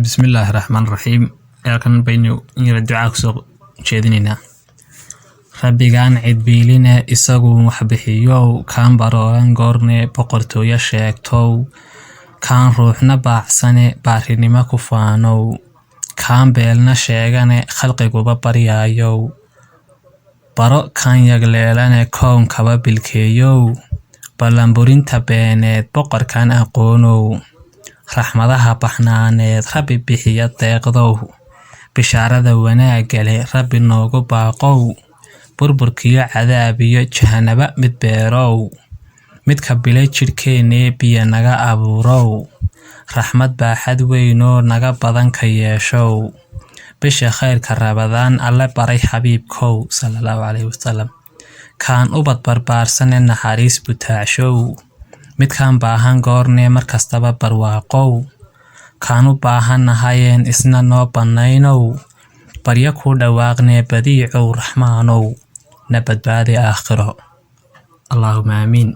Bismillaahi raxmaan raxiim. Halkan baynu in yara ducaa kusoo jeedinaynaa. Rabbigaan cidbiiline isagu wax bixiyow, kaan barooran goorne boqortooyo sheegtow, kaan ruuxna baacsane baarinimo ku faanow, kaan beelna sheegane khalqiguba baryaayow, baro kaan yagleelane koonkaba bilkeeyow, ballanburinta beeneed boqorkaan aqoonow, raxmadaha baxnaaneed Rabbi bixiya deeqdow, bishaarada wanaagga leh Rabbi noogu baaqow, burburkiyo cadaabiyo jahanaba mid beerow, midka bilay jidhkeennee biyo naga abuurow, raxmad baaxad weynoo naga badan ka yeeshow, bisha khayrka Rabadaan Alle baray xabiibkow sallallahu calayhi wasallam, kaan ubad barbaarsane naxariis butaacshow, midkaan baahan goornee markastaba barwaaqow, kaan u baahannahayeen isna noo bannaynow, baryo kuu dhawaaqnee badiicow raxmaanow, na badbaadi aakhiro. Allaahumma aamiin.